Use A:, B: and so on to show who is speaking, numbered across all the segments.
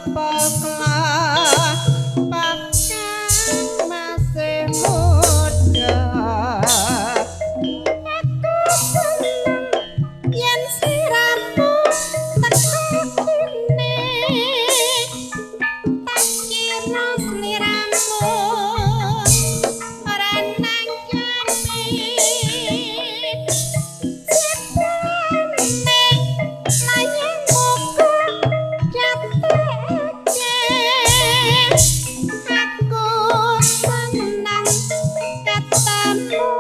A: Sapa kelapakan masih muda. Aku seneng yen sliramu teko kene. Tak kira sliramu ora nanggapi. Jebulane layangmu kok gatekake. Aku seneng ketemu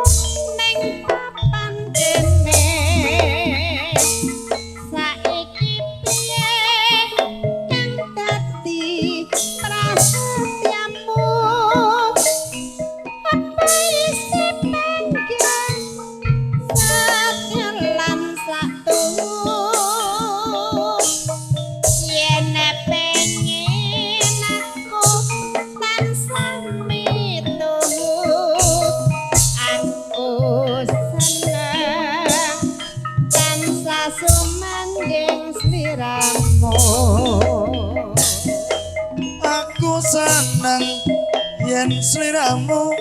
A: ning papan kene. Saiki piye kang dadi prasetyamu? Apa isih panggah setya lan satuhu? Yen pengen aku tansah mituhu. Aku seneng tansah sumandhing sliramu.
B: Aku seneng yen sliramu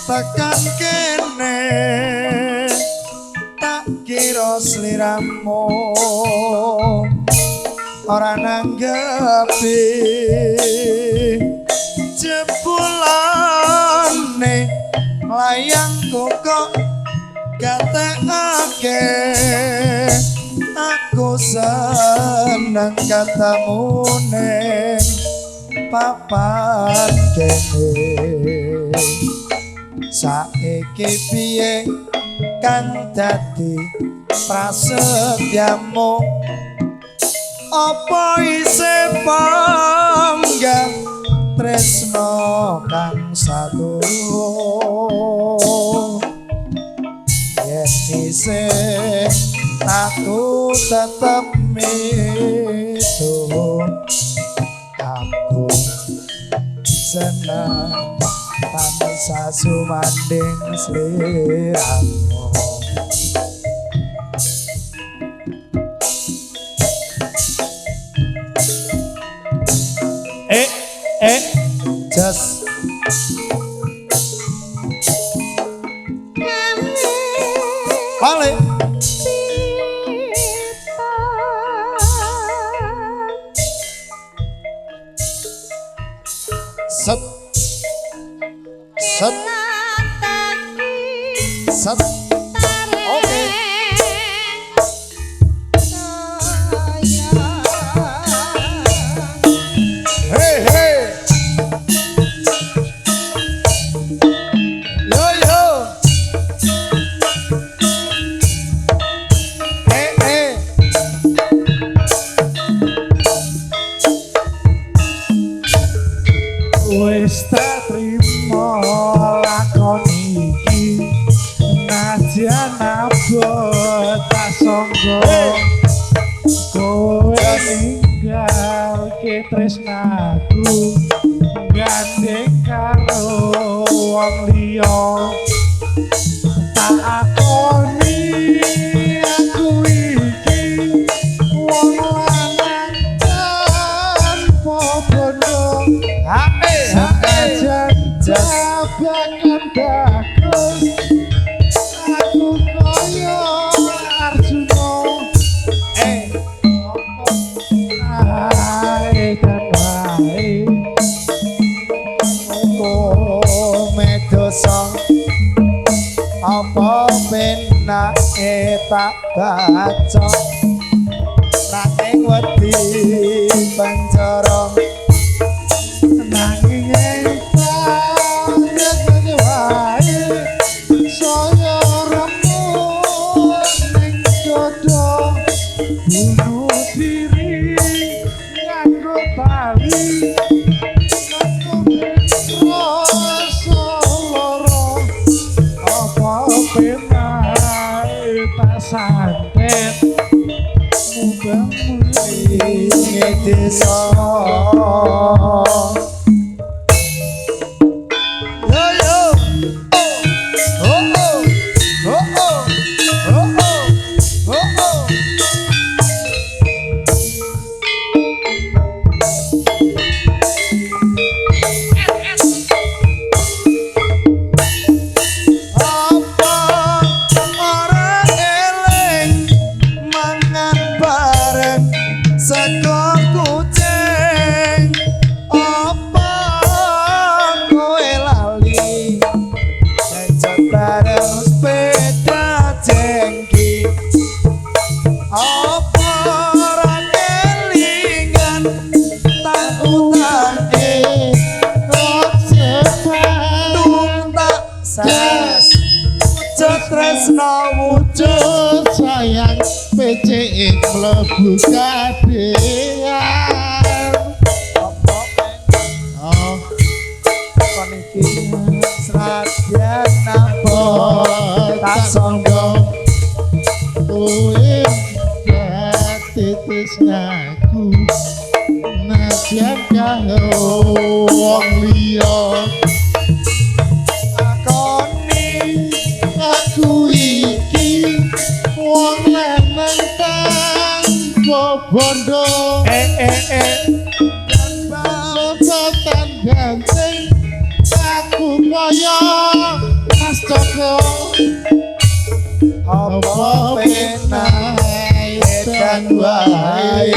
B: tekan kene. Tak kira sliramu ora nanggepi. Jebulane layangku kok gatekake. Aku seneng ketemu ning papan kene. Saiki piye kang dadi prasetyamu? Apa isih panggah tresno kang satu? Yen isih aku tetep mituhu. Aku seneng tansah sumandhing sliramu. Eh, eh, just balik. Set, set, set. Oke. Hey, hey. Yo, yo. Eh, eh.
C: Wis tak trimo lakon iki, najan abot tak sangka kowe ninggalke tresnaku gandeng karo wong liya. Tak akoni aku iki wong lanang tanpa bondo.
B: Hae, hae.
C: Senajan jabakan bagus, aku kaya Arjuna.
B: Eh,
C: Ae dan wae.
B: Medosa apa penake tak baca nanging wedi penjara.
C: Nanging ing wae saya remuk ning dodo. Bunuh diri nganggo tali, nganggo rasa lara. Apa penake tak santet mubeng
B: Ing desa. Yo yo. Oh oh. Oh oh. Oh oh. Oh oh. Sego kucing, apa kowe lali jajal bareng sepeda jengki? Apa ora kelingan tak utange tung tak sas wujud tresno wujud
C: Wujud sayang PC mlebu kadean.
B: Apa
C: Oh,
B: kon iki senadyan napa tak sangga
C: kowe dadi tresnaku nadyan karo wong liya.
B: Akoni
C: Aku iki wong lanang tanpa bondo,
B: eh eh eh
C: locotan ganteng aku kaya Mas Cokro.
B: Apa penak edan wae.